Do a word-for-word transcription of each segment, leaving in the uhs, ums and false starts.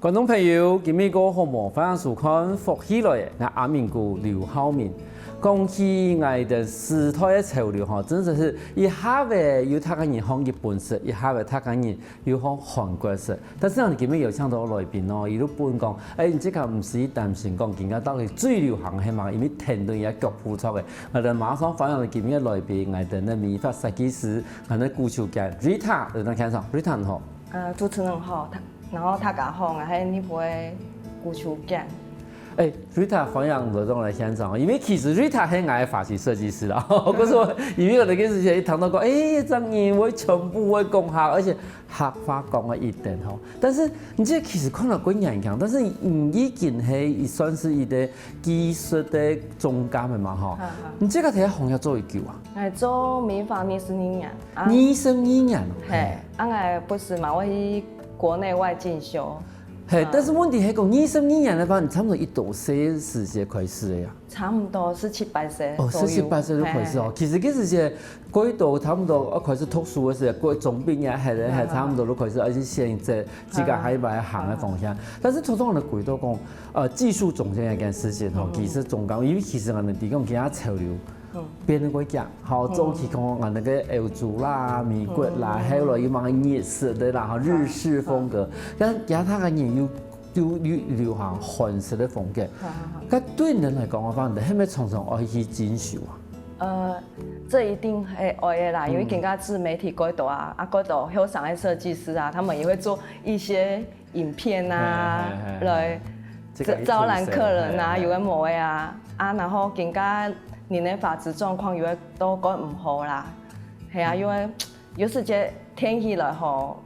觀眾朋友，今晡日過好無？歡迎收看《福氣來了》，𠊎阿明哥劉浩明。講起𠊎兜時代个潮流吼，真實係一下仔有逐個人學日本式，一下仔逐個人有學韓國式。但是𠊎兜今晡日有請到來賓哦，佢都分講，哎，你這個毋使擔心講，今下到底最流行个係麼个？因為跈等佢个腳步著个。𠊎兜馬上歡迎今晡日个來賓，𠊎兜个美髮設計師，𠊎兜个古樹堅Rita，來到現場，Rita你好。 呃，主持人好，大，然後大家好，𠊎係日本个古樹堅。哎，Rita，歡迎來到𠊎个現場，因為其實Rita係𠊎个髮型設計師啦。可是𠊎，因為𠊎个時節一談到講，哎，這人會全部會講客，而且客話講个一等吼。但是你這其實看了過年輕，但是你已經係算是一個技術个中間个嘛吼。哈哈。你這個在行業做幾久啊？𠊎做美髮二十二年。 啊，二十二年哦。嘿，啊，𠊎不時嘛會去國內外進修。嘿，啊。但是問題係講，二十二年个話，你差不多幾多歲時節開始个呀？差不多十七八歲哦，左右。十七八歲就開始哦。嘿。其實該時節，幾多差不多，呃，開始讀書个時節，高中畢業，還，還差不多就開始，而且選擇自家還蠻行个方向。但是頭先你提到講，呃，技術總監這件事情吼，嗯嗯。技術總監，因為其實𠊎兜提供其他潮流， 嗯。變个過遽，吼，嗯。早期看𠊎兜个歐洲啦、美國啦，嗯。還有來有麼个日式个啦，吼，日式風格。嗯。但其他个人又，又，又流行韓式个風格。好，好，好。該對你來講个話，你係毋係常常愛去進修啊？呃，這一定會愛个啦，因為今下自媒體過多啊，啊，過多後生个設計師啊，他們也會做一些 影片啊，嘿，嘿，嘿。來，這個招，招攬客人啊，意思，嘿，嘿。有个無个啊，啊，然後今下人个髮質狀況有个都較毋好啦，係啊，因為有時節天氣來吼，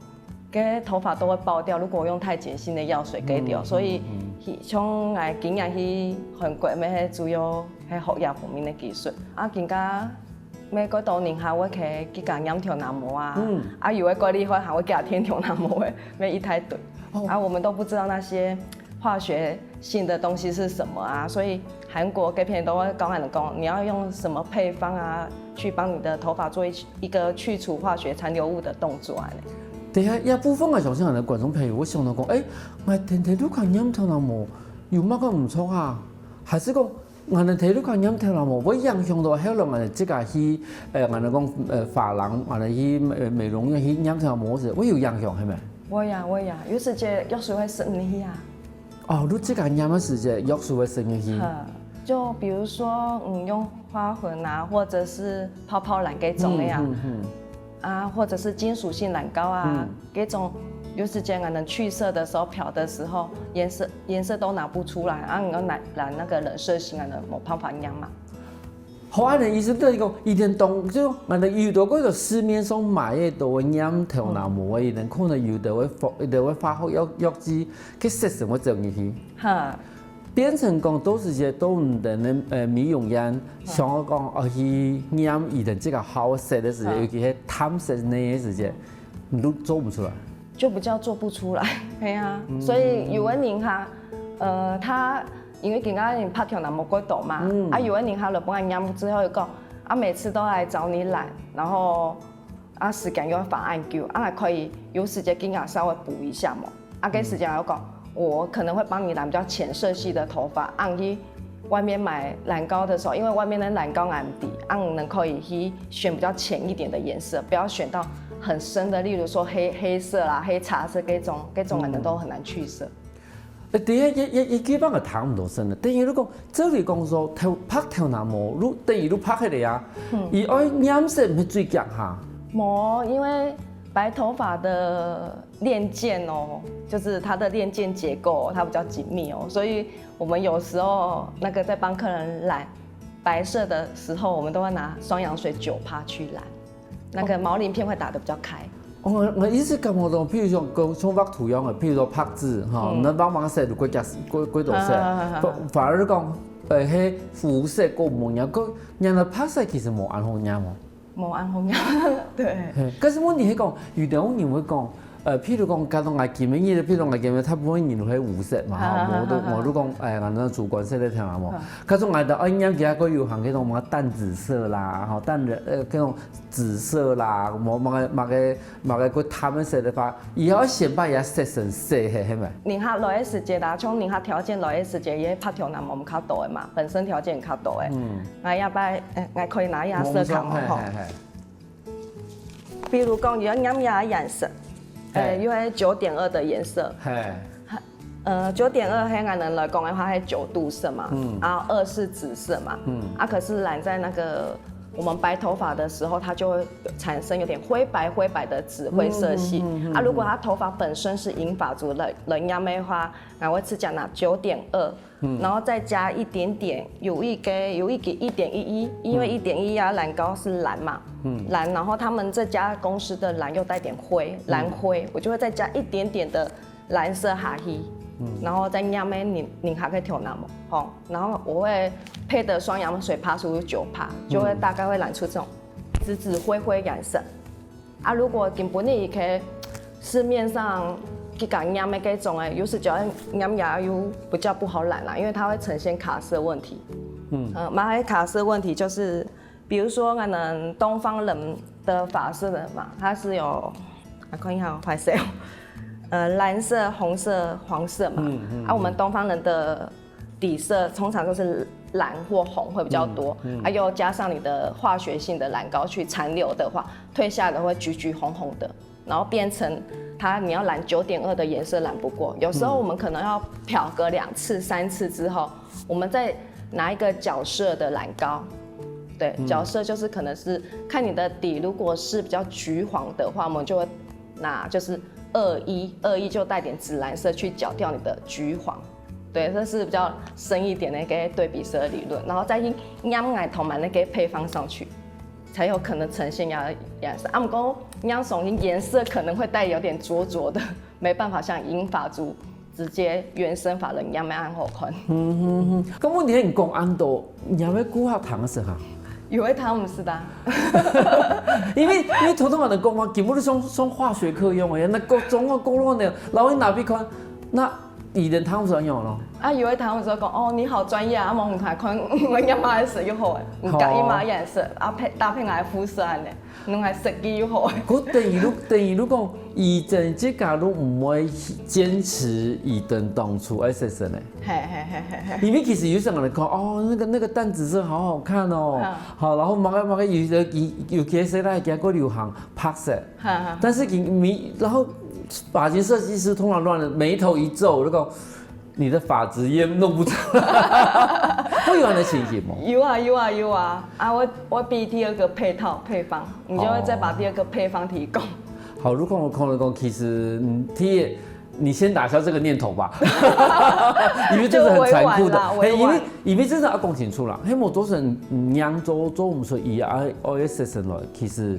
該頭髮都會爆掉，如果用太鹼性的藥水給掉，嗯，所以，嗯，嗯。去，像𠊎今年去韓國，乜係主要係學這方面个技術。啊，今下 乜較多人還會去，去共染頭那毛啊，嗯。啊，有个較厲害，還會去染頭那毛个，乜一大堆。哦。啊，我們都不知道那些化學性的東西是什麼啊，所以韓國該片都會教你講，你要用什麼配方啊，去幫你的頭髮做一，一個去除化學殘留物的動作啊。等一下，這部分啊，相信很多觀眾朋友會想到講，哎，𠊎天天都共染頭那毛，有麼个毋著啊？還是講 𠊎兜頭路較染頭那毛，會影響到後來𠊎兜自家去，呃，𠊎兜講，呃，髮廊，𠊎兜去，呃，美容院去染頭那毛時，會有影響，係無？會啊，會啊，有時節藥水會滲入去啊。哦，你自家染个時節，藥水會滲入去。嗯，就比如說，嗯，用花粉啊，或者是泡泡染該種个啊。嗯，嗯，嗯。 啊，或者是金屬性染膏啊，嗯。這種有時節𠊎兜去色的時候、漂的時候，顏色，顏色都拿不出來，啊，你要拿，拿那個冷色系，𠊎兜無辦法染嘛。好，恁樣意思等於講，佢等當，就𠊎兜有到該个市面上買个都會染頭那毛个，嗯。佢等可能有个會化，有个會化學藥，藥劑，去色素會走入去。哈。 變成講，到時節到你兜个，呃，美容院，嗯。想要講，哦，去染佢等這個好色个時節，嗯。尤其係淡色个時節，嗯。你都做毋出來。就比較做不出來，對啊。嗯。所以有个人哈，呃，他因為今下人白頭那毛較多嘛，嗯。啊，有个人哈，就分人染之後就講，啊，每次都來找你染，然後 啊，時間又花恁久，啊，還可以有時間給𠊎稍微補一下嘛。啊，該時間𠊎講，我可能會幫你染比較淺色系的頭髮，啊，你去外面買染膏的時候，因為外面的染膏恁貴，啊，你可以去選比較淺一點的顏色，不要選到很深的，例如說黑，黑色啦、黑茶色這種，這種可能都很難去色。嗯。 誒，等一下，一，一，一句話就聽毋到聲了。等於你講，照理講說，頭，白頭那毛，你等於你白起來啊，嗯。佢愛染色毋係最強哈？無，因為白頭髮的鏈鍵哦，就是它的鏈鍵結構哦，它比較緊密哦，所以我們有時候那個在幫客人染白色的時候，我們都會拿雙氧水九趴去染。 那個毛鱗片會打得比較開。哦，𠊎，𠊎意思感覺到，譬如像，像畫圖樣个，譬如說白紙，吼，嗯。你畫滿色就過加，過，過多色，啊，啊，啊，啊。反，反而講，呃，該膚色過無樣，過，染了白色其實無恁好染哦。無恁好染，對。嘿，但是問題係講，有兜人會講，呃，譬如講，假如𠊎今晡日，譬如講𠊎今晡日，大部分人都係烏色嘛，吼，無都無都講，哎，𠊎那主觀色个聽啊無。假如𠊎兜愛染其他个流行，該種麼个淡紫色啦，吼，淡的，呃，該種紫色啦，無麼个麼个麼个過淡个色个話，以後愛先把伊色成色，係係無？人客來个時節啦，像人客條件來个時節，也拍條藍毛較多个嘛，本身條件較多个。嗯，𠊎也擺，呃，𠊎可以拿一下色卡嘛，吼。比如講，你要染一下顏色，呃，因為九點二的顏色，嘿，呃，九點二黑暗人來講的話，它有九度色嘛，嗯，然後二是紫色嘛，嗯，啊，可是染在那個我們白頭髮的時候，它就會產生有點灰白灰白的紫灰色系。啊，如果他頭髮本身是銀髮族的人染的話，那我是講拿九点二，然后再加一点点，有一个有一个一点一一，因为一点一啊，蓝膏是蓝嘛，蓝，然后他们这家公司的蓝又带点灰，蓝灰，我就会再加一点点的蓝色下去，然后再染个零零下个头那么，吼，然后我会配的双氧水趴数是九趴，就会大概会染出这种紫紫灰灰颜色。 啊，如果今晡日佢去市面上去講染个該種个，有時就要染也有比較不好染啦，因为它會呈現卡色問題。嗯，呃，嘛，還卡色問題就是，比如說可能東方人的髮色的嘛，它是有，啊，看一下哦，壞勢哦，呃，蓝色、红色、黄色嘛，嗯嗯啊，我们东方人的底色通常都是蓝或红会比较多，嗯嗯啊，又加上你的化学性的染膏去残留的话，褪下来会橘橘红红的，然后变成它你要染九点二的颜色染不过。有时候我们可能要漂个两次、三次之后，我们再拿一个角色的染膏。对，角色就是可能是看你的底，如果是比较橘黄的话，我们就会拿就是二一，二一就带点紫蓝色去角掉你的橘黄。对，这是比较深一点的一个对比色的理论，然后再去染染同埋那个配方上去，才有可能呈现它的颜色。啊，毋过染上去颜色可能会带有点浊浊的，没办法像银发族直接原生发的染个恁好看。嗯哼哼，咁問題你講恁多，你有無顧客聽个時候？有个聽毋識啊。因為因為頭頭人講嘛，根本就像像化學課一樣个，那各種啊各樣个，然後你拿去看，那 佢等聽毋識仰咯。啊，有个聽毋識講，哦，你好專業啊，啊，無你看，看我染麼个色又好誒，你甲一嘛颜色，啊配搭配𠊎膚色安呢，你還設計又好誒。佢等於如等於如講，佢等自家都毋會堅持佢等當初愛色色呢。嘿嘿嘿嘿嘿嘿。因為其實有些人講，哦，那個那個淡紫色好好看哦，嗯好，然後麼个麼个有有有些色啦，結果流行白色，哈哈。但是佢你然後发型设计师通常乱了眉头一皱，就讲你的发质也弄不出来，会有恁个情形吗？有啊有啊有啊！啊，我我比第二个配套配方，你就会再把第二个配方提供。好，如果我空了讲，其实嗯，第一，你先打消这个念头吧，因为这是很残酷的，就委婉啦，嘿，因为委婉。因为这是要讲清楚啦，嘿，我做成娘做做唔出一啊，O S S来，其实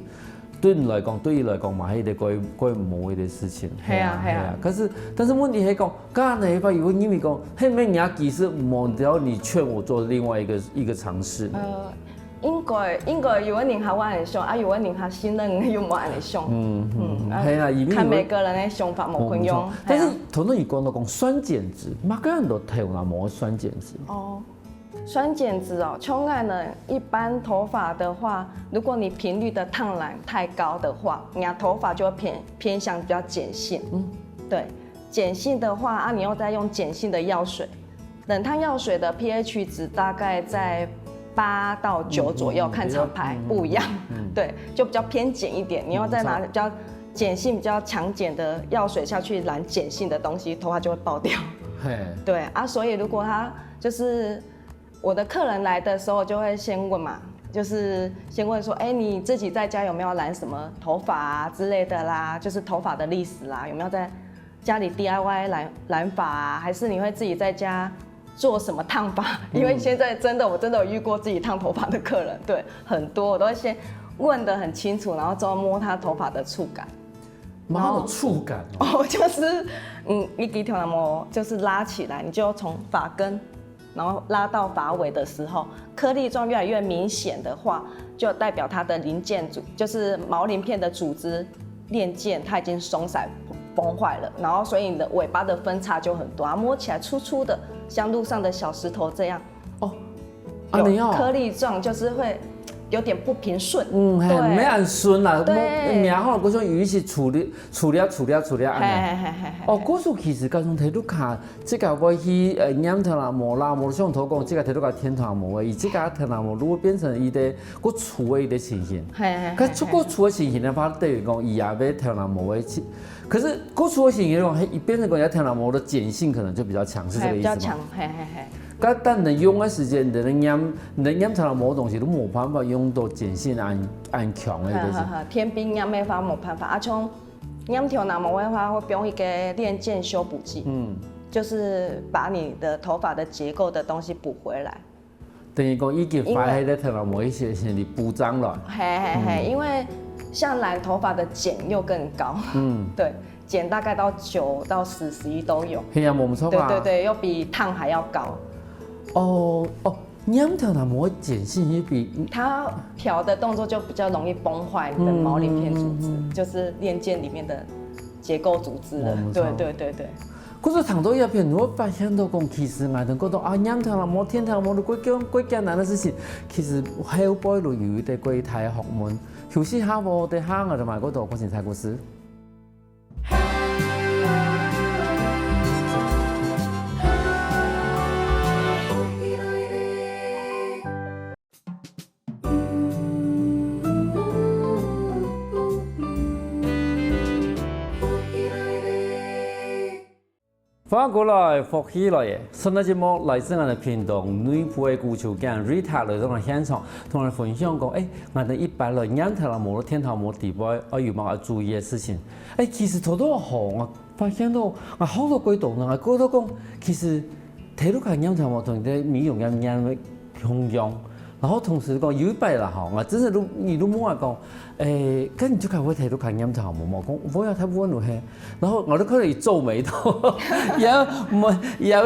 对你来讲，对伊来讲嘛，迄个怪怪魔一个事情。系啊，系啊。可是，但是问题系讲，刚刚那一把有个因为讲，迄没人家技术，我只要你劝我做另外一个一个尝试。呃，应该应该有个人客会安尼想，啊，有个人客新人又无安尼想。嗯嗯，系啊，因为看每个人的想法无共样。但是头头你讲到讲酸碱值，每个人都头那么酸碱值。哦。 酸碱值哦，像𠊎呢，一般头发的话，如果你频率的烫染太高的话，你的头发就会偏偏向比较碱性。嗯，对，碱性的话啊，你又再用碱性的药水，冷烫药水的pH值大概在八到九左右，看厂牌不一样。对，就比较偏碱一点，你又再拿比较碱性比较强碱的药水下去染碱性的东西，头发就会爆掉。嘿，对啊，所以如果它就是 我的客人来的时候就会先问嘛，就是先问说，哎，你自己在家有没有染什么头发啊之类的啦，就是头发的历史啦，有没有在家里DIY染染发啊，还是你会自己在家做什么烫发？因为现在真的我真的有遇过自己烫头发的客人，对，很多我都会先问得很清楚，然后之后摸他头发的触感。 蛮有触感哦。哦，就是，嗯，一滴头那么就是拉起来，你就从发根，然后拉到发尾的时候，颗粒状越来越明显的话，就代表它的鳞片组，就是毛鳞片的组织链件，它已经松散崩坏了，然后所以你的尾巴的分叉就很多，啊，摸起来粗粗的，像路上的小石头这样。哦，啊，有颗粒状，就是会有点不平顺。嗯，嘿，对没恁顺啦，对摸，摸好，我说有一些粗粒、粗粒、粗粒、粗粒，嘿按呢。嘿嘿嘿嘿。哦，故所其实，假使提到卡，自家会去呃染头那毛啦，無像頭讲，自家提到卡染头那毛个，伊自家染头那毛如果变成一个过粗的一个情形，嘿嘿嘿可出过粗的情形的话，等于讲伊也要染头那毛个去。可是过粗的情形的话，伊变成讲伊染头那毛的碱性可能就比较强，是这个意思吗？嘿，比较强，嘿嘿嘿。但但能用的时间，你的染，你的染头那毛的东西都没办法用到碱性按按强的，就是。呵呵呵，天兵染的话没办法，啊，像染头那毛的话，会用一个链腱修补剂，嗯，就是把你的头发的结构的东西补回来。等于讲已经发黑的头那毛一些先你补涨了。嘿嘿嘿，因为像染头发的碱又更高，嗯，对，碱大概到九到十、十一都有。嘿呀，没错啊。对对对，又比碳还要高。哦哦，染头那毛的碱性也比它漂的动作就比较容易崩坏你的毛鳞片组织，就是链腱里面的结构组织了。哦没错对对对对。可是谈到这片，我发现到讲，其实俺等觉得啊，染头那毛、染头那毛，都过简过简单的事情，其实后背都有一个过大的学问。休息下，我等下我就买过多个精彩故事。欢迎過來，福氣來了！上个節目來自俺个屏東內埔个古厝間Rita來到俺現場，同俺分享講，誒，俺等一般來染頭那毛、染頭那毛底背，愛有麼个注意个事情。誒，其實頭頭吼，我發現到，我學到幾多呢，我覺得講，其實頭頭開染頭那毛同你个美容院染个 共樣。然後同時講，有一擺啦吼，𠊎真係都，佢都問𠊎講，誒，該你就開會頭都開染頭無？𠊎講，會啊，大部分都係。然後𠊎都看到佢皺眉頭，也眉也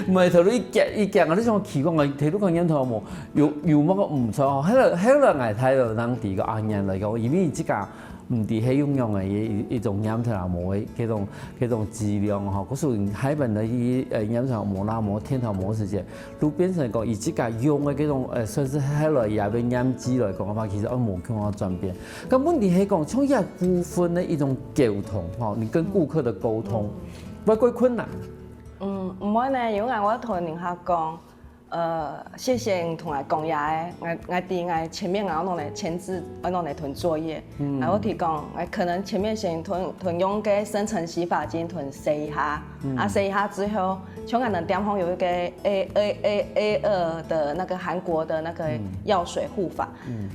眉頭都一夾一夾，𠊎都想奇怪，𠊎頭都開染頭無？有有麼个毋著吼？後來後來𠊎睇到人第一個阿娘來講，因為自家 毋知係用樣个一一種染頭那毛个這種這種劑量吼，故所下擺个去呃染頭那毛啦、毛、染頭那毛時節，都變成講佢自家用个這種呃算是後來也被染劑來講个話，其實也無共樣轉變。該問題係講，像這部分个一種溝通吼，你跟顧客的溝通，會過困難。嗯，毋會呢，因為𠊎同人客講， 呃，謝謝你同𠊎講這个，𠊎𠊎知𠊎前面𠊎愛摎你簽字，愛摎你同作業。𠊎會提講，𠊎可能前面先同同用个深層洗髮精同洗一下，啊洗一下之後，像𠊎等店方有一個A A A A二的那個韓國的那個藥水護髮，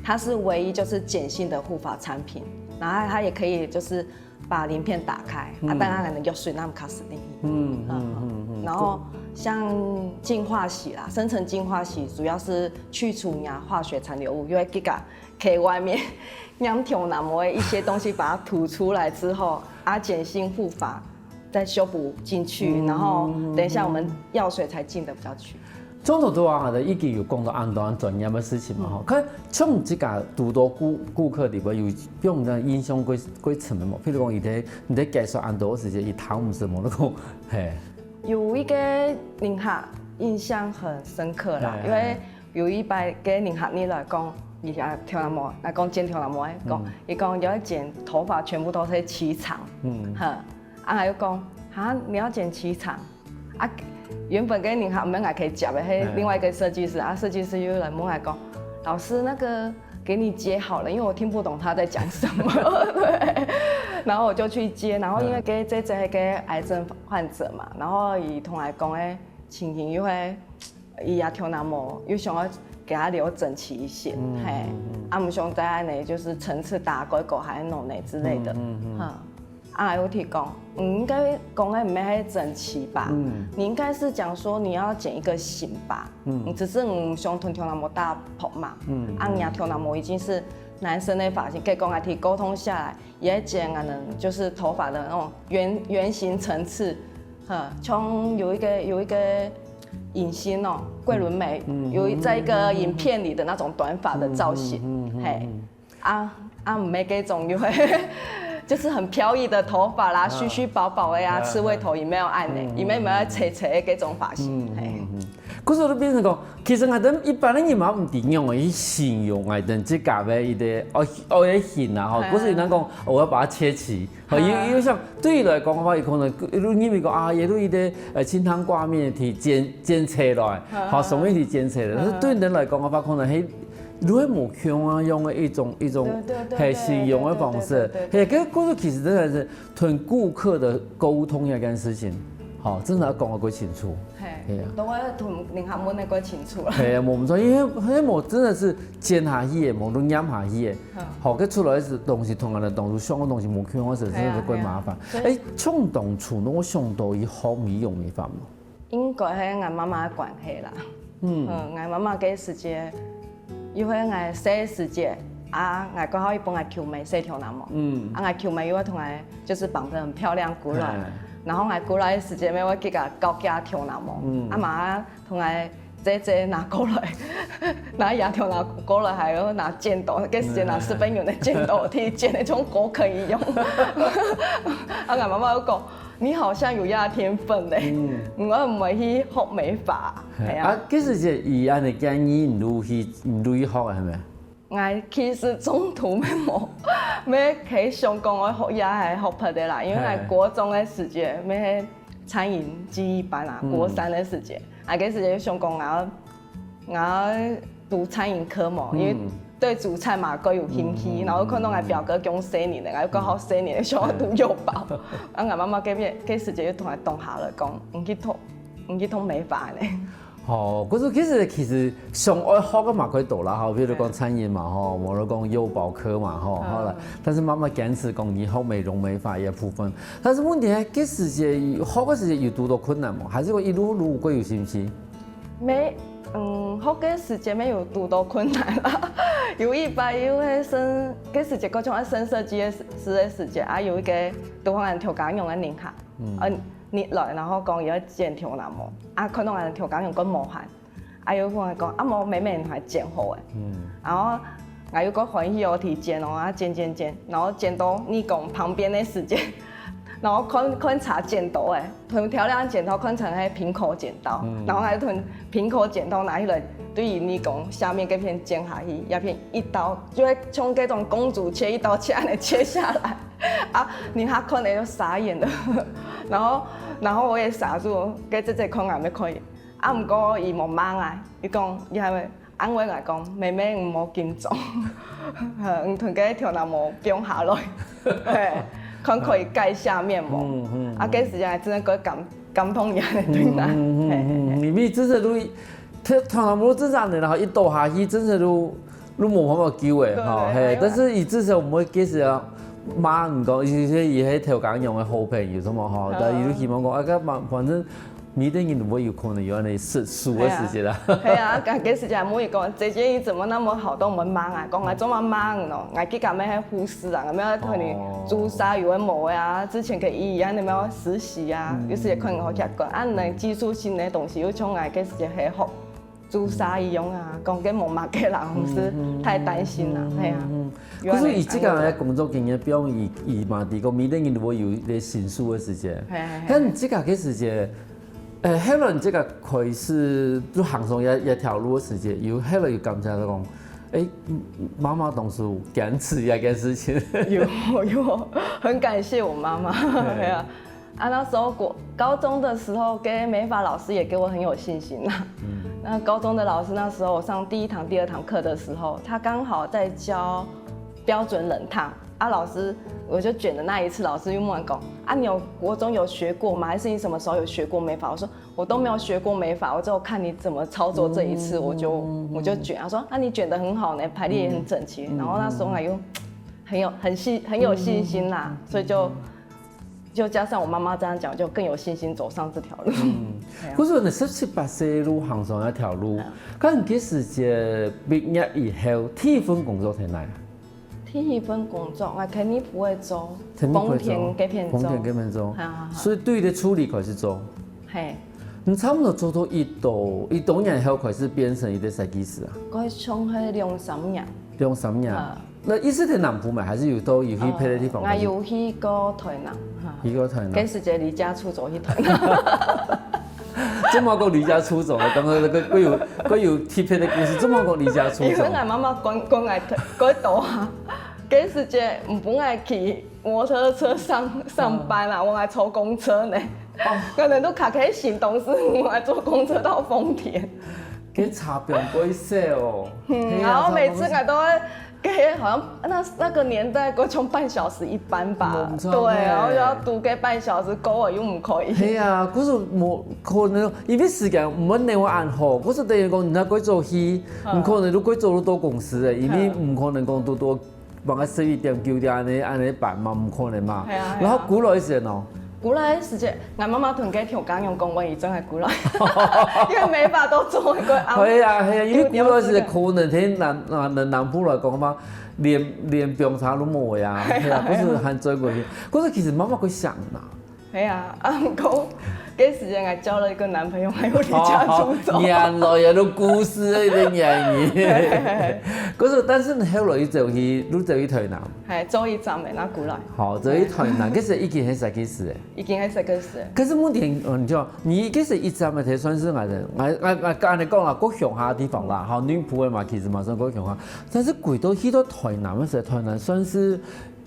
它是唯一就是鹼性的護髮產品，然後它也可以就是 把鱗片打開，啊，當然可能藥水那麼卡死定。嗯嗯嗯嗯。然後像淨化洗啦，深層淨化洗主要是去除你的化學殘留物，因為這個可以外面染頭那毛的一些東西把它吐出來之後，啊，鹼性護髮再修補進去，然後等一下我們藥水才進得比較去。 中途都啊，已經有講到恁多恁專業个事情嘛吼。可像自家堵到顧顧客裡背有比較印象過過深个無？譬如講，佢在你在介紹恁多个時節，佢聽毋識無？你講，嘿，有一個人客印象很深刻啦，嘿因為有一擺个人客你來講，你啊頭那毛，來講剪頭那毛，講，佢講有一剪頭髮全部都是齊長，嗯，哈，啊，又講，哈，你要剪齊長？ 啊，原本个人客毋係𠊎可以接个，係另外一個設計師，啊，設計師又來問𠊎講，老師，那個給你接好了，因為我聽不懂他在講什麼。對，然後我就去接，然後因為這這這個癌症患者嘛，然後佢同𠊎講个情形又會，佢也頭那毛，又想要給他留整齊一些，嘿，啊，毋想再恁樣，就是層次打勾勾還弄呢之類的，哈。 啊，有提講，你應該講个毋係整齊吧？你應該是講說你要剪一個型吧？你只是你想同頭那毛搭配嘛？啊，你頭那毛已經是男生的髮型，結果𠊎同佢溝通下來，也剪可能就是頭髮的那種圓圓形層次，哈，像有一個有一個影星哦，桂綸鎂有在一個影片裡的那種短髮的造型，嘿。 啊啊，毋係該種又會，就是很飄逸的頭髮啦，啊鬚鬚薄薄的啊，啊刺蝟頭也沒有按呢，嗯也沒有要垂垂的這種髮型。嗯嘿嗯嗯。故所就變成講，其實𠊎等一般的人嘛毋知用个去形容𠊎等自家个一個哦哦个形啊吼，哎故所人講，哦我要把它切齊。好，因為因為像對於來講的話，有可能你認為講啊，也有一個呃清湯掛麵去剪剪切來，好，手面去剪切來，但是對人來講的話，可能嘿。如果無共樣啊，用个一種一種對對對嘿形容的方式，對嘿，跟故所其實真的是同顧客的溝通一件事情，好，真的要講得過清楚。嘿嘿啊，都會同人家問得過清楚啦。嘿，無毋著，因為因為無真的是剪下去个，無都染下去个，好，佢出來个東西同人个東西，想个東西無共樣个時，真的是過麻煩。嘿啊嘿啊哎，從當初呢，𠊎想到去學美容美髮嘛。應該係𠊎媽媽个關係啦。嗯，𠊎媽媽个時節，又係𠊎細个時節，啊，𠊎剛好一般𠊎舅妹洗頭那毛，嗯啊，𠊎舅妹又會同𠊎就是綁得很漂亮過來，哎然後𠊎過來个時節，乜會去甲搞佢个頭那毛，嗯啊嘛同𠊎姐姐拿過來，拿牙頭拿過來，還有拿剪刀，該時節拿十分銀个剪刀，去剪得像狗啃一樣。啊，𠊎媽媽又講，你好像有這天分呢，你會毋會去學美髮？係啊啊，，其實係以恁个建議，你就去你就去學个係咪？𠊎其實中途乜無，乜係想講愛學也係學別个啦，因為嘿𠊎國中个時節，乜係餐飲技藝班啊，嗯國三个時節，啊，該時節想講𠊎愛，𠊎愛讀餐飲科嘛，因為嗯對煮菜嘛，較有興趣，嗯然後看到𠊎表哥降細人个，𠊎又較好細人个，想要讀幼保，啊，𠊎媽媽該片該時節又同𠊎擋下來講，你去讀，你去讀美髮呢。哦，可是其實其實想愛學个嘛，可以多啦，吼，比如講餐飲嘛，吼，無論講幼保科嘛，吼，好了。但是媽媽堅持講你學美容美髮个部分，但是問題係，該時節學个時節有堵到困難無？還是講一路路過有興趣？乜，嗯，學个時節乜有堵到困難啦。有一擺又係升，該時節高中愛升設計師个時節，啊，有一個讀完頭家娘个人客，嗯，入來，然後講佢愛剪頭那毛，啊，看到𠊎頭家娘个無閒，啊，又同𠊎講，啊，無，妹妹你來剪好个，嗯，然後。𠊎又較歡喜哦，去剪哦，啊，剪剪剪，然後剪到耳公旁邊个時節，然後看看差剪刀个，同頭兩剪刀看成係平口剪刀，然後還同平口剪刀拿起來，對於耳公下面該片剪下去，這片一刀就會像該種公主切一刀切恁樣切下來，啊，人家看了就傻眼了，然後然後我也傻住，該姐姐看𠊎乜可以，啊，毋過佢無罵𠊎，佢講你還會。 安慰𠊎講，妹妹，你莫緊張，你同該頭那毛放下來，嘿，看可以蓋下面無？啊，該時間還真的夠感感動人的對啦，嗯，因為真正都，頭頭那毛真正的，然後一倒下去，真正都都無辦法救誒，吼，嘿，但是佢至少毋會其實啊，罵你講，尤其是佢係頭家娘个好朋友什麼吼，但佢都希望講，啊，該反反正。 每個人都會有可能有恁樣失手个時節啦。係啊，該該時節妹講，姐姐你怎麼那麼好，都毋會罵𠊎，講𠊎做麼罵你咯，𠊎去甲咩係護士啊，𠊎咩同你注射有个無个啊，之前个醫院你咩實習啊，有時也可能好奇怪，啊，你技術性个東西又像𠊎該時節係學注射一樣啊，講个無麼个啦，毋使太擔心啦，係啊。可是以這個來工作經驗，比如以以馬迪講，每個人都會有一個失手个時節，係係係但這個个時節。 誒，後來你這個開始就行上這這條路个時節，有後來有感覺到講，誒，媽媽當初堅持這件事情。有有，很感謝我媽媽，對啊。啊，那時候國高中的時候，跟美髮老師也給我很有信心啦。那高中的老師，那時候我上第一堂、第二堂課的時候，他剛好在教標準冷燙。啊，老師，我就捲的那一次，老師又問我講，啊，你有國中有學過嗎？還是你什麼時候有學過美髮？我說我都沒有學過美髮，我只有看你怎麼操作這一次，我就我就捲。他說，啊，你捲得很好呢，排列也很整齊。然後那時候我又很有很信很有信心啦，所以就就加上我媽媽這樣講，就更有信心走上這條路。可是你十七八歲路行上這條路，該你該時節畢業以後，第一份工作在哪？第一份工作，𠊎肯尼福會做，肯尼福會做豐田該片做，豐田該片做哈哈哈所以對於處理開始做。嘿，你差不多做到幾多幾多年後開始變成一個設計師啊？該像係兩三年，兩三年。啊，該一直在南部嘛，還係有到有去別个地方？哦，𠊎有去過台南，哈。去過台南。該時節離家出走去台南。這麼講離家出走了，剛剛那個，還有，還有特別的故事，這麼講離家出走。因為𠊎媽媽管，管𠊎過多啊，該時節毋分𠊎騎摩托車上，上班啊，分𠊎坐公車呢。可能都卡開行動是，分𠊎坐公車到豐田。該差別會少哦。嗯，然後每次𠊎都會，該好像那，那個年代，過像半小時一班吧。嗯，差不多。對，然後就要堵該半小時，過了又毋可以。係啊，可是無可能，因為時間毋會恁好，可是等於講你那過早去，嗯。毋可能都過早就到公司了，因為毋可能講都到半夜十一點、九點恁樣，恁樣班嘛，毋可能嘛。係啊，係啊。然後過來一時哦，過來个時節，𠊎媽媽同該調解員講，𠊎一陣會過來，因為無法度做一個安排。係啊，係啊，因為過來時可能對南，啊，南，南部來講嘛，連，連放假都無个啊，係啊，可是還追過去。可是其實媽媽會想嘛。係啊，啊，毋過，該時間還交了一個男朋友，還有離家出走。原來有个故事个原因。可是，但是你後來又走去，又走去台南。係，做一站个，那過來。好，走去台南，其實已經係十幾歲了。已經係十幾歲。可是問題，嗯，你就，你其實一站个，才算是𠊎个，𠊎，𠊎，𠊎，恁樣講啦，過鄉下个地方啦，好，內埔个嘛，其實嘛算過鄉下。但是過到去到台南个時候，台南算是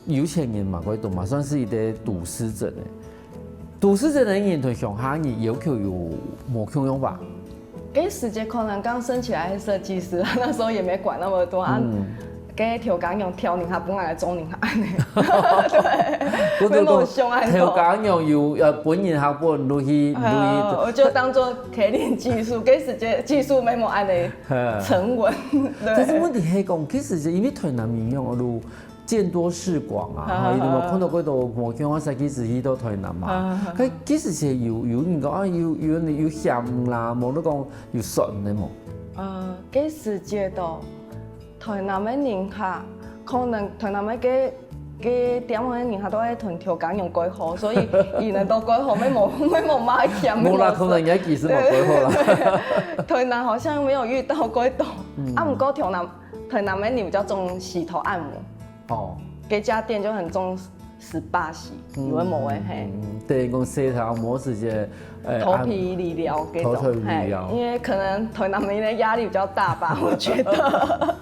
有錢人嘛，過多嘛，算是一個都市鎮个。都市鎮个人同鄉下人要求有無共樣吧？該時節可能剛升起來的設計師，那時候也沒管那麼多啊。該調解員挑人客，不愛中人客，對，我沒有凶啊，調解員有呃本人客本落去落去，我就當做可以練技術，該時節技術沒有恁樣沉穩，對。但是問題係講，其實因為台南民用路見多識廣啊，哈，有看到幾多無共樣設計師去到台南嘛，佢其實係有有人講啊，有有有嫌啦，無你講有損个無？呃，該時節都。 台南个人客，可能台南个个个店个人客都會同調解員較好，所以佢等都較好，沒無沒無麼个嫌。無啦，可能人家技術無較好啦。台南好像沒有遇到過多，啊，毋過台南台南个人比較重洗頭按摩，哦，該家店就很重 SPA，有个無个，嘿。嗯，等於講洗頭按摩時節，呃，頭皮理療這種，頭頭皮理療嘿，因為可能台南人的壓力比較大吧，我覺得。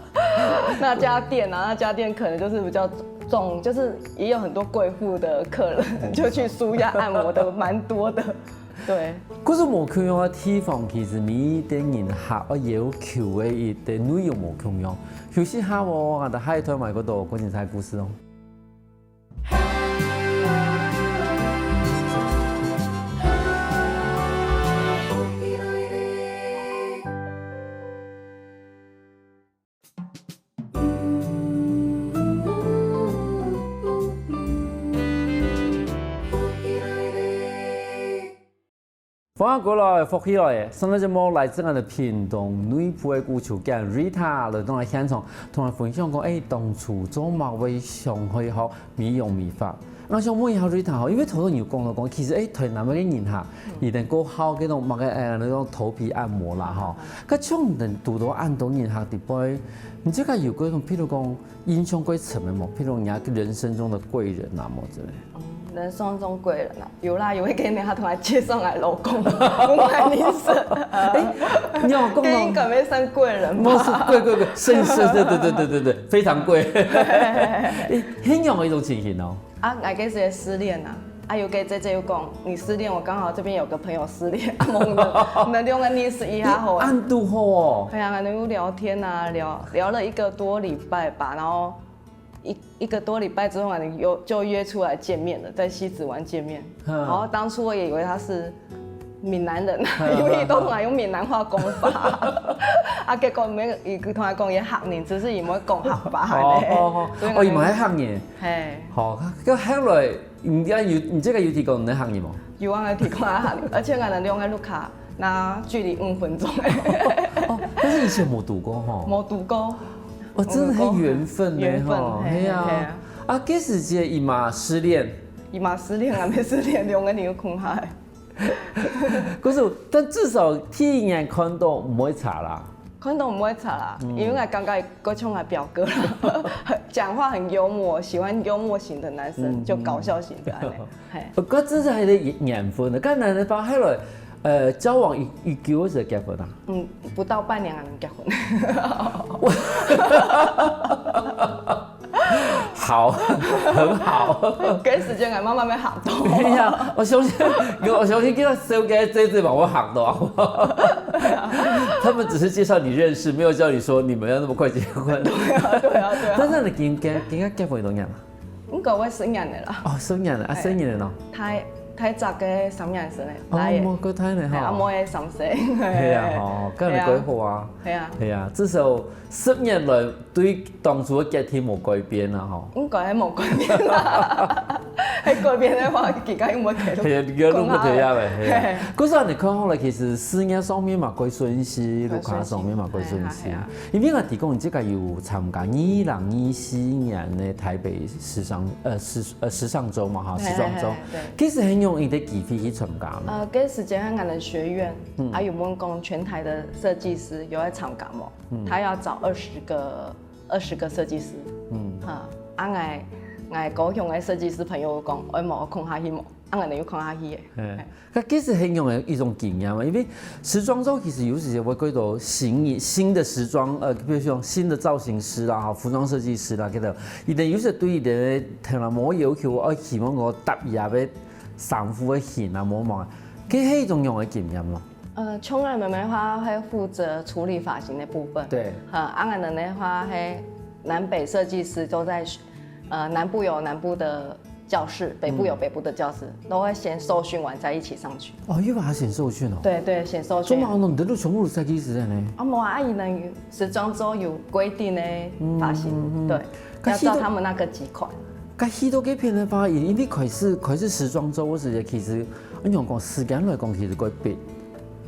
那家店啊，那家店可能就是比較重，就是也有很多貴婦的客人，就去舒壓按摩的蠻多的，對。可是無共樣个地方，其實每一個人客愛要求个一個內容無共樣。休息下哦，𠊎兜下一段嘛，過多過精彩故事哦。 歡迎過來，福氣來了！上個節目來自𠊎兜屏東內埔个古厝間Rita來到𠊎現場，同𠊎分享講，欸，當初做麼个會想愛學美容美髮。𠊎想問一下Rita吼，因為頭先你有講到講，其實欸，台南个人哈，佢等較好該種麼个欸，那種頭皮按摩啦吼。該像你等堵到恁多人哈，底背，你這個有過種，譬如講印象較深个無？譬如你人生中的貴人啊，無之類。 人生中貴人啊，有啦，有一個人他突然介紹來老公，我買你是，欸，你有講到這應該沒算貴人不是吧？貴貴貴，是是是，對對對對對，非常貴。欸，很有一種情形哦。啊，𠊎該時失戀啊，啊，有個姐姐有講，你失戀，我剛好這邊有個朋友失戀，啊，我們我們兩個認識一下好了。恁堵好哦。對啊，可能有聊天啊，聊聊了一個多禮拜吧，然後一一個多禮拜之後啊，你有就約出來見面了，在西子灣見面。嗯然後當初我也以為他是閩南人，因為都還用閩南話講法。啊，結果沒有，佢同我講佢客人，只是佢毋會講客話呢。哦哦哦，所以哦，佢嘛係客人。嘿，好，該後來你有你這個有提供你个客人無？有啊，提供啊客人，而且𠊎等兩個屋下，那距離五分鐘。哦，但是以前無堵過吼。無堵過。哦，真的很緣分呢緣分吼，嘿係啊嘿啊。啊，該時節佢嘛失戀。佢嘛失戀啊，還沒失戀，兩個人有空下。可是，但至少第一眼看到毋會差啦。看到毋會差啦，因為𠊎感覺佢像𠊎表哥啦，講話很幽默，喜歡幽默型的男生，就搞笑型的恁樣。嘿，不過這是還得緣分的，跟男人發後來，呃，交往一一久的時候結婚啊？嗯，不到半年還能結婚。好，很好。該時間還慢慢被嚇到。哎呀，我相信，我相信今天收个這這把我嚇到，好不好？他們只是介紹你認識，沒有叫你說你們要那麼快結婚。對啊，對啊，對啊。但是你今今今天結婚多少年了？應該會十年的啦。哦，十年了啊，十年了喏。太太早个三年生嘞，哦，來耶，莫个太呢哎，阿哈。妹个三歲。係啊，哦，跟你規劃啊。係啊，係啊，至少十年來對當初的決定無改變啊，吼。應該無改變啦。還改變的話，佢家應該會係啊，你个路不退啊呗，係啊嘿。可是你看好了，其實事業上面嘛，歸順序，路卡上面嘛，歸順序係啊係啊。因為我提供你這個有參加二零二四年的台北時裝，呃，時呃時尚週嘛，哈，嘿時裝週嘿嘿，對。其實很容易的機會去參加嘛。呃，該時間𠊎等學院，還有問講全台的設計師有在參加無？他要找二十個二十個設計師，嗯，哈，啊，𠊎𠊎高雄的設計師朋友講，哎，無空下去無，啊，𠊎等有空下去耶。嗯，那其實很有一種經驗嘛，因為時裝週其實有時節會過到新新的時裝，呃，比如說新的造型師啦，哈，服裝設計師啦，這個，佢等有時對佢等个頭腦無要求，愛希望我搭佢个衫褲个型啊，無嘛，其實係一種樣个經驗咯。呃，像𠊎妹妹的話，會負責處理髮型的部分。對。哈，啊，𠊎等的話，嘿，南北設計師都在，呃，南部有南部的教室，北部有北部的教室，都會先受訓完再一起上去。哦，又把他選受訓哦。對對，先受訓。做麼个你的路全部都設計師的呢？啊，無啊，阿姨呢，時裝週有規定的髮型，對，要照他們那個幾款。該去到該片的話，因為開始開始時裝週，我是其實，你用講時間來講，其實過逼，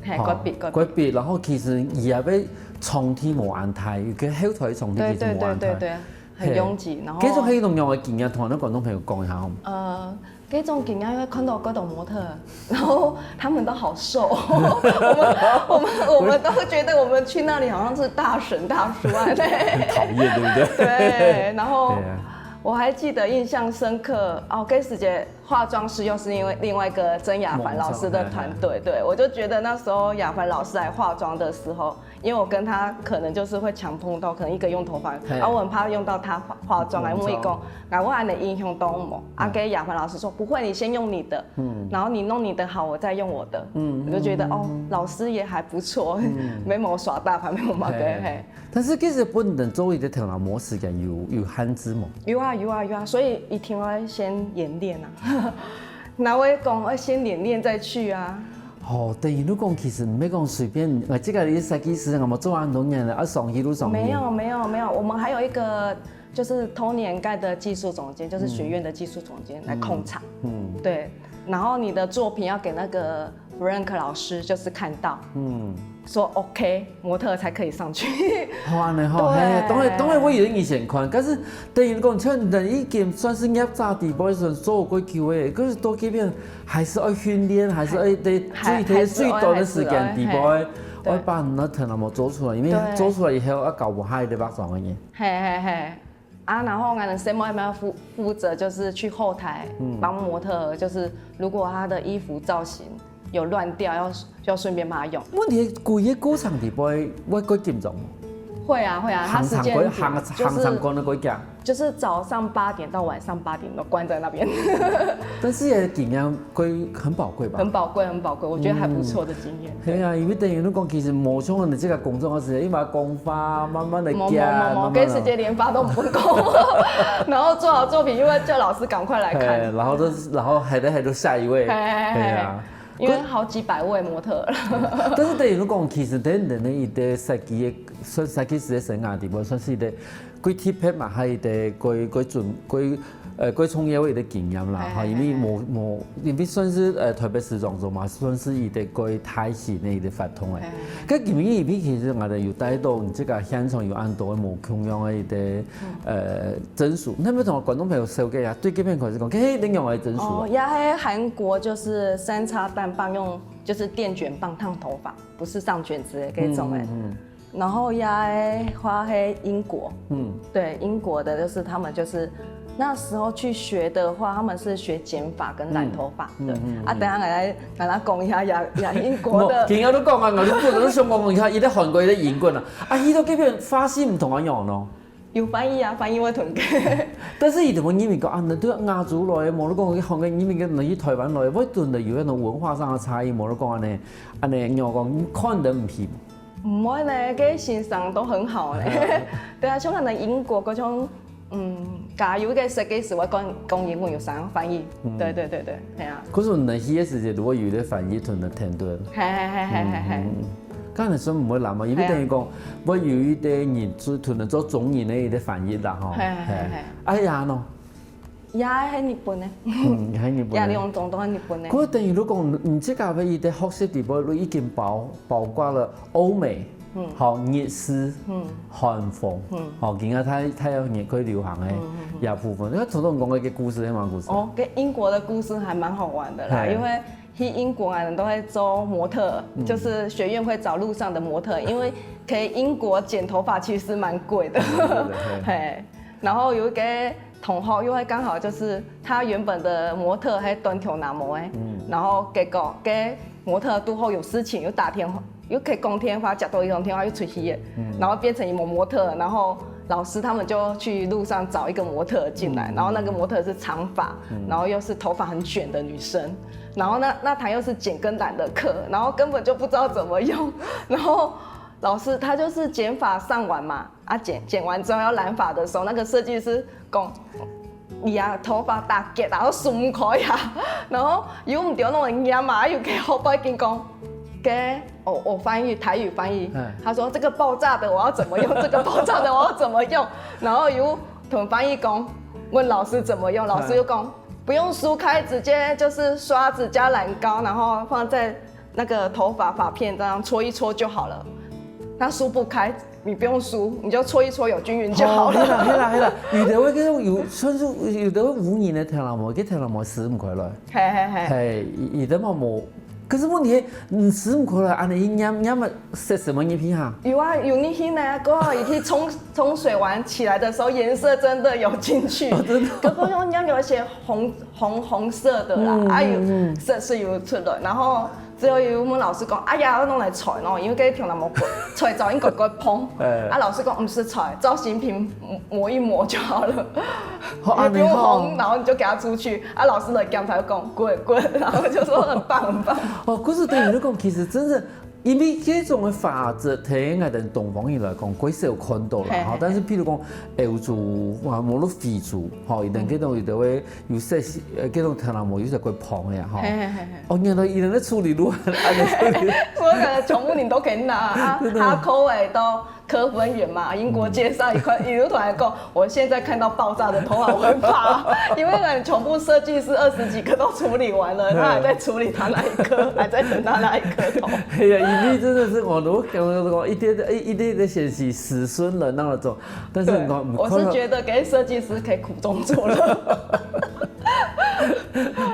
嘿，過逼，過逼。過逼，然後其實也被場地無安排，有个後台場地對對其實無安排。對對對，很擁擠，然後這種係一種樣个經驗，同咱觀眾朋友講一下好嗎？呃，這種經驗因為看到各種模特，然後他們都好瘦，我們我們我們都覺得我們去那裡好像是大神大叔啊，對。很討厭，對不對？對，然後對啊我還記得印象深刻哦，該時節化妝師又是因為另外一個曾雅凡老師的團隊，對，我就覺得那時候雅凡老師來化妝的時候，因為我跟他可能就是會常碰到，可能一個用頭髮，嘿然後我很怕用到他化化妝，來問佢講，啊，我恁樣影響到無？啊，該雅凡老師說不會，你先用你的，然後你弄你的好，我再用我的，我就覺得哦，老師也還不錯，沒有耍大牌，沒有嘛，對，嘿嘿。但是其實本人做一个頭腦模式感有有限制嘛。有啊有啊有啊，所以一定要先演練啊。那我也講要先演練再去啊。哦，等於你講其實毋係講隨便，我這個設計師，我們做很多年了，啊，上去都上去。沒有沒有沒有，我們還有一個就是托尼掩蓋的技術總監，就是學院的技術總監來控場。嗯，對，然後你的作品要給那個 Frank 老師就是看到，嗯，說 OK，模特才可以上去。好啊，你好，對嘿，當然當然我有以前看，但是等於講，像你已經算是業界底背算做過久的，可是到這邊還是要訓練，還是要對還最最最短的時間底背，還是要對要把那頭腦做出來，因為對做出來以後要搞不好的白種的人。嘿嘿嘿。啊，然後𠊎等細妹妹要負負責就是去後台幫模特，就是如果她的衣服造型有亂掉，要要順便幫她用。問題規个過程底背，我過緊張，會啊會啊，她時間行程過行就行程是過那個講，就是早上八點到晚上八點都關在那邊。但是也經驗會很寶貴吧？很寶貴，很寶貴，我覺得還不錯的經驗。對啊，因為等於你講，其實無像你這個工作是，因為講話慢慢的某某講，某某，慢慢地跟時間連發都不夠，然後做好作品又要叫老師趕快來嘿，看。然後都是，然後還得還得下一位，嘿嘿嘿嘿對啊。因為好幾百位模特了。但是等於你講，其實等等的一個設計的，算設計師的生涯底背，算是一個幾特別嘛，還有一個幾幾準幾呃幾重要的一個經驗啦，哈，嘿嘿因為無無，因為算是呃特別時裝週嘛，算是一個幾大型的一個活動誒。該今日影片其實𠊎兜有帶到你這個現場有恁多無共樣的一個呃證書，那麼同觀眾朋友紹介一下，對這片開始講，嘿，恁樣的證書哦，啊。也係韓國就是三叉單棒用就是電捲棒燙頭髮，不是上捲子的那種哎。嗯，然后也个话是英国，嗯，对，英国的就是他们就是那时候去学的话，他们是学剪发跟染头发的。嗯嗯嗯啊，等下来来来讲一下呀呀英国的。今日都讲啊，我都不能想讲，你看，一个韩国，一个英国啊，啊，一个这边发型不同啊样咯。有翻译啊，翻译会同个。但是伊就会认为讲啊，你对亚洲来，无你讲韩国人民个，你去台湾来，会真的有那种文化上的差异，无你讲安尼，安尼，你讲看得唔起。 毋會呢，該先生都很好呢。對啊，像可能英國嗰種，嗯，假如个設計師會講講英文有啥樣翻譯？嗯，對對對對，係啊。可是你去个時節，如果有一個翻譯同你聽到，係係係係係係。嗯，剛才說毋會難嘛，因為等於講，會有一個人做，同你做中人个一個翻譯啦，吼。係係係係。哎呀喏。 也係日本个，嗯，也係日本个。也兩種都係日本个。佢等於如果你自家个一个學習底背，你已經包包括了歐美，嗯，好日式，嗯，韓風，嗯，好，今下太太陽也可以流行个，嗯嗯嗯，也部分。那頭頭講个一个故事，係麼个故事？哦，跟英國的故事還蠻好玩的啦，嘿，因為去英國啊，人都會做模特，嗯，就是學院會找路上的模特，因為可以英國剪頭髮其實蠻貴的，對對對，嘿。嘿，然後有一个 同學又會剛好就是他原本的模特還斷頭那毛欸，嗯，然後結果該模特肚後有事情，又打電話，又可以講電話，接到一通電話又出去了，嗯，然後變成一模模特，然後老師他們就去路上找一個模特進來，嗯，然後那個模特是長髮，嗯，然後又是頭髮很捲的女生，然後那那台又是剪跟染的課，然後根本就不知道怎麼用，然後老師他就是剪髮上完嘛， 啊，剪剪完之後要染髮的時候，那個設計師講，你啊頭髮打結啊，都鬆開啊，然後又毋知哪位染啊，又給後背緊講，給我我翻譯台語翻譯，嗯，他說這個爆炸的我要怎麼用，這個爆炸的我要怎麼用，然後又同翻譯講，問老師怎麼用，老師又講，不用梳開，直接就是刷子加染膏，然後放在那個頭髮髮片這樣搓一搓就好了，它梳不開。 你不用梳，你就搓一搓，有均勻就好了。哦，係啦係啦係啦，有个會這種有，算是有个會無形个頭那毛，个頭那毛使毋開來。嘿嘿嘿。嘿，有个嘛無，可是問題，你使毋開來，安尼一染染嘛，色什麼一片哈？有啊，有那些呢，過後你去沖沖水完起來的時候，顏色真的有進去。哦，真的。可是用染有一些紅紅紅色的啦，嗯，啊有，嗯，嗯，色是有出來，然後 之後又問老師講，哎呀，要弄來裁哦，因為該條那麼貴，裁早應該該碰。哎。啊，老師講，毋使裁，造型品抹一抹就好了。好，你不用烘，啊，你好。然後你就給他出去。啊，老師來檢查就講，滾滾，然後就說很棒很棒。哦，可是等於你講，其實真正，因為這種的法則，在𠊎等東方人來講，較少看到啦，嘿，吼。嘿，但是譬如講，歐洲，啊，無論非洲，吼，佢等這種有的會 有色，呃，這種頭那毛有一隻較蓬个吼。嘿嘿嘿嘿。哦，原來佢等在處理路，安尼處理。我感覺全部你都可以拿啊，真的。哈扣欸，到科芬園嘛，英國街上一塊，一路團來講，我現在看到爆炸的頭髮，我會怕，因為呢，全部設計師二十幾個都處理完了，他還在處理他那一顆，還在等他那一顆頭。哎呀，因為真的是我都感覺說，一點一點的學習，子孫了那種，但是我，我是覺得給設計師可以苦中作樂。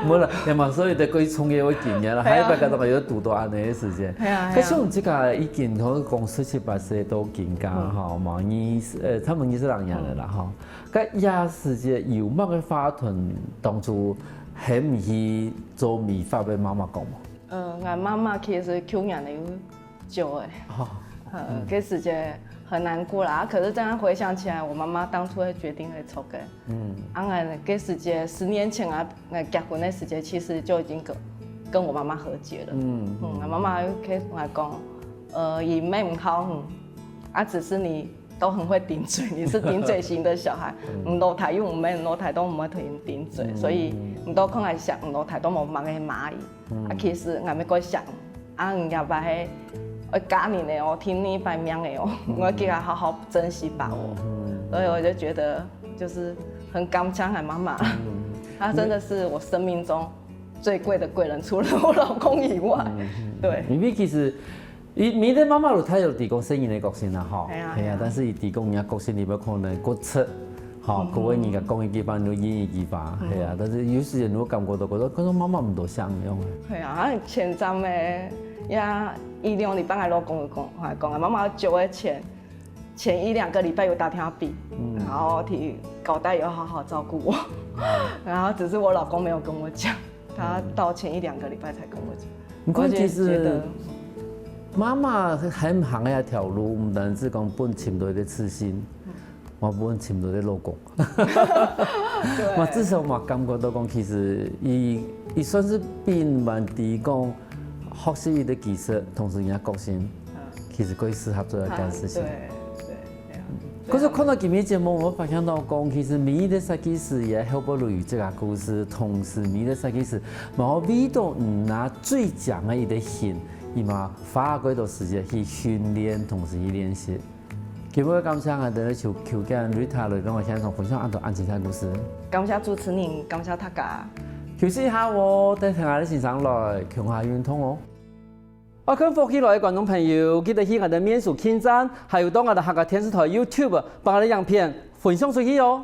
無啦，也嘛，所以得過去創業个經驗啦，嘿啊。還有別个同學有堵到安尼个時間。嘿啊，嘿啊。可是我們這个已經從講十七八歲到今家吼，嘛，二十，呃，差不多二十六年了啦吼。該這時節有麼个話同當初喊你去做美髮个媽媽講無？呃，𠊎媽媽其實舊年有 少欸。哦。呃，嗯。該時節很難過啦，啊，可是這樣回想起來，我媽媽當初的決定會錯个。嗯。啊，𠊎該時節，十年前啊，𠊎結婚的時節，其實就已經跟，跟我媽媽和解了。嗯，嗯，嗯。啊，媽媽又開始同𠊎講，呃，佢毋係毋好，嗯，啊，只是你都很會頂嘴，你是頂嘴型的小孩，嗯。你老弟又毋係，你老弟都毋會同你頂嘴，嗯。所以你都看來想，你老弟都無麼个罵你。 嗯。啊，其實𠊎乜過想，啊，人家爸係愛嫁人个哦，聽你爸命个哦，嗯。𠊎自家好好珍惜把握。嗯。所以我就覺得，就是很感謝𠊎媽媽，嗯。她真的是我生命中最貴的貴人，除了我老公以外。嗯。對。因為其實 佢，每个媽媽都帶有提供細人个個性啦，吼。係啊，係啊，係啊。但是佢提供人家個性，你不可能過出，吼，嗯。過為人家講一句話，你就應一句話，嗯。係啊。但是有時間你會感覺到，覺得，覺得媽媽毋多像樣个。係啊，啊，前站个呀，一两礼拜个老公就讲，讲，妈妈九月前前一两个礼拜有打电话俾，然后提交代要好好照顾我，然后只是我老公没有跟我讲，他到前一两个礼拜才跟我讲。你看，我就其实觉得妈妈很行个一条路，毋單止讲分尋到一个自信，嘛分尋到一个老公。嘛至少嘛感觉到讲，其实伊伊算是比蛮低讲学习伊个技术，同时人家个性，其实更适合做一件事情。对对对啊。可是看到今日节目，我发现到讲，其实每一个设计师也后背有这个故事，同时每一个设计师，嘛为到拿最强个一个型，伊嘛花过多时间去训练，同时去练习。今日感谢俺的邱邱建 Rita 来跟我现场分享恁多恁精彩故事。感谢主持人，感谢大家。休息一下哦，等下个先生来，共下运动哦。爱看福气来个观众朋友，记得去俺的面书网站，还有到俺的客家电视台 YouTube，帮俺的影片分享出去哦。